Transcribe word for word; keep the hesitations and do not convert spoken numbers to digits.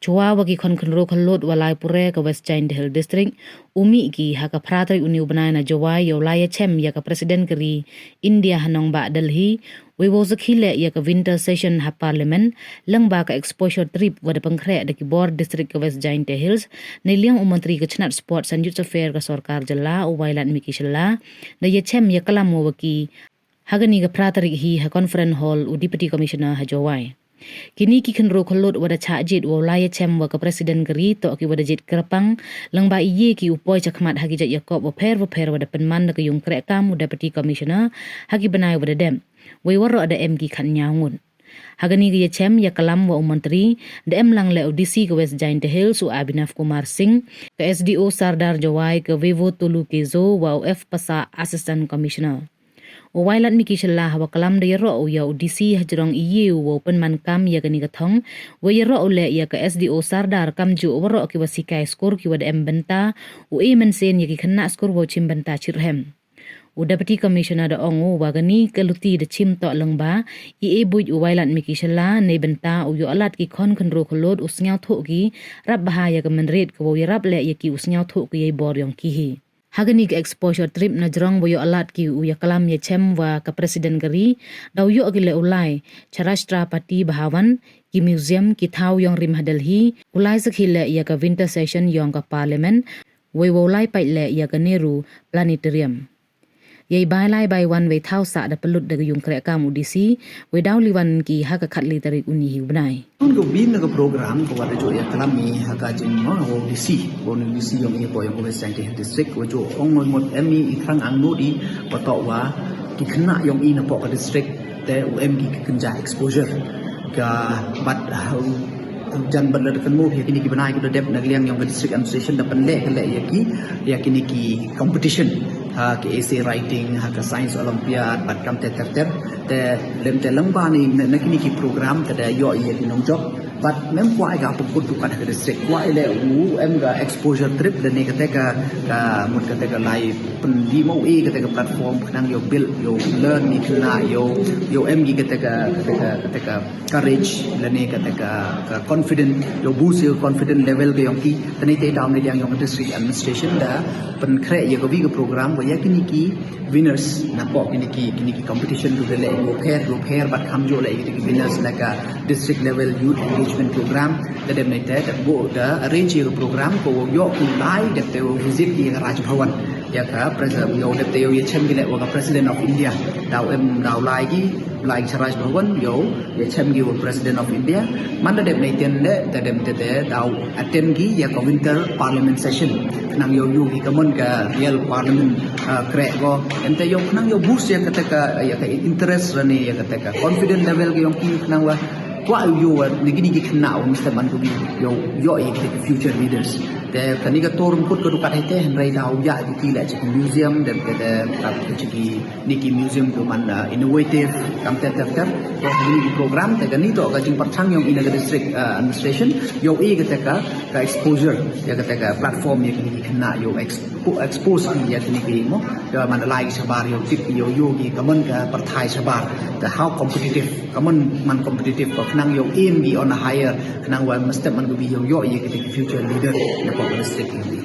Chwa wa ki khon khynroo khyllood wa lai pure ka West Jaintia Hills District u mih ki ha ka phra tarik uni u bnai na Jowai yow lai yachem ya ka President ka ri India ha nongbah Delhi, wei wow sakhi leh ya ka winter session ha Parliament, lyngba ka exposure trip wa da pynkhreh da ki bor district ka West Jaintia Hills, neiliang u Montri ka chnat Sport Sanjut Sapher ka sorkar jylla, u Wailadmiki Shylla, da yachem yaklam wa wa ki ha kani ka phra tarik hi ha Conference Hall u Deputy Commissioner ha Jowai. Kini ki khynroo khyllood wa da chah jied wow lai yachem wa ka President ka ri toh ki wa da jied kyrpang, lyngba i ye ki u poi chakhmat ha ki jait yakop wapher wapher wa da pynman da ka yung krehkam u Deputy Commissioner ha ki bnai wa da dep, wei waroh da em ki khatnyaw ngut. Ha kani ka yachem yaklam wa u Montri, da em lang leh u D C ka West Jaintia Hills u Abhinav Kumar Singh, ka S D O Sardar Jowai ka Vevo Tolu Kezo wa u F Passah, Assistant Commissioner. U Wailadmiki Shylla ha wa klam da yaroh u ya u D C hajrong i ye u wow pynman kam ya kani ka thong, wei yaroh u leh ya ka S D O Sardar kamjooh waroh ki wa sikai skur ki wa da em bynta u e mynsiem ya ki khynnah skur wow chim bynta chirhem. U Deputy Commissioner da ong u wa kani ka luti da chim toh lyngba i e buit u Wailadmiki Shylla, neibynta u yoh lad ki khon khynroo khyllood u sngewthuh ki rap bha ya ka mynried ka wow yarap leh ya ki u sngewthuh ki ya i bor yong ki hi. Ha kani ka exposure trip najrong wa yoh lad ki u yaklam yachem wa ka President ka ri, daw yoh ki leh u lai Rashtrapati Bhavan, ki museum, ki thaw yong rim ha Delhi, u lai sakhi leh ya ka winter session yong ka Parliament, wei wow lai pait leh ya ka Nehru Planetarium. Ya i bai lai bai wan wei thaw sah da pynlut da ka yung krehkam u D C, wei daw liwan ki ha ka khatlai tarik uni hi u bnai. Tun ka win na ka program ka wa da jooh yaklam i ha ka jingmut u D C, u D C yong i ko yong ka West Jaintia Hills District, wa jooh ong mut em i i thrang angnud i wa toh wa ki khynnah yong i na poh ka district te u em ki kynja exposure. Ka bad, uh, jan bad la da kynmaw ya kini ki bnai ki da dep na liang yong ka district administration da pynleh ka leh ya ki, ya kini ki competition. Ha ka essay writing, ha ka science olympiad, bad kam ter ter ter. Te lem te lyngba ni na, na kini ki program te da yoh ya ki nongjop. Bad mem kwah i ka pynkut dukat ha ka district. Kwah i leh u em ka exposure trip lane kate ka, ka mut kate ka lai pynlih mo e kate ka platform khnang yow build, yow learn ni khynnah, yow, yow em ki kate ka, kate ka, kate ka courage, lane kate ka, ka confident, yow boost ya ka confident level ka yong ki. Te neite daw neiliang yong ka district administration da pynkhreh ya ka wi ka program wa ya kini ki winners na poh kini ki, kini ki competition du leh wapher, wapher bad kamjooh leh kini ki winners na ka district level youth engagement program. Te dep neite da booh da arrange ya ka program ko wow yoh ki lai dep te wow visit ya ka Raj Bhavan. Ya ka pres-, yow dep te yow yachem ki leh wa ka President of India. Daw em, daw lai ki, lai ki cha Raj Bhavan, yow yachem ki wa President of India. Man da dep neiten leh, da dep te te daw attend ki ya ka winter parliament session. Khnang yow yoo ki kamon ka real parliament, ah, kreh ko. Em te yow khnang yow boost ya kate ka, ya ka interest lane ya kate ka confident level ka yong ki khnang wa kwah yow wa ni kini ki khynnah wa mesti man ko ki yow yoh ya ki future leaders. Te kani ka tour mut ka dukat heite, hynrei daw ya ki ki leh cha ki museum, dep te te ka cha ki ni ki museum ko man, ah, innovative, kam ter ter ter. Ko ni ki program te kani toh ka jingpyrchang yong i na ka district, ah, administration, yow e kate ka, ka exposure, ya kate ka platform ya kini ki khynnah yow ex-, ko expose ki ya kini ki mo, ya man lai ki shabar yow tip yow yoo ki kamon ka pyrthai shabar. Te how competitive, kamon man competitive ko khnang yow aim ki on a higher, khnang wa mesti man ko ki yow yoh ya kini ki future leader na poh ka district yong i.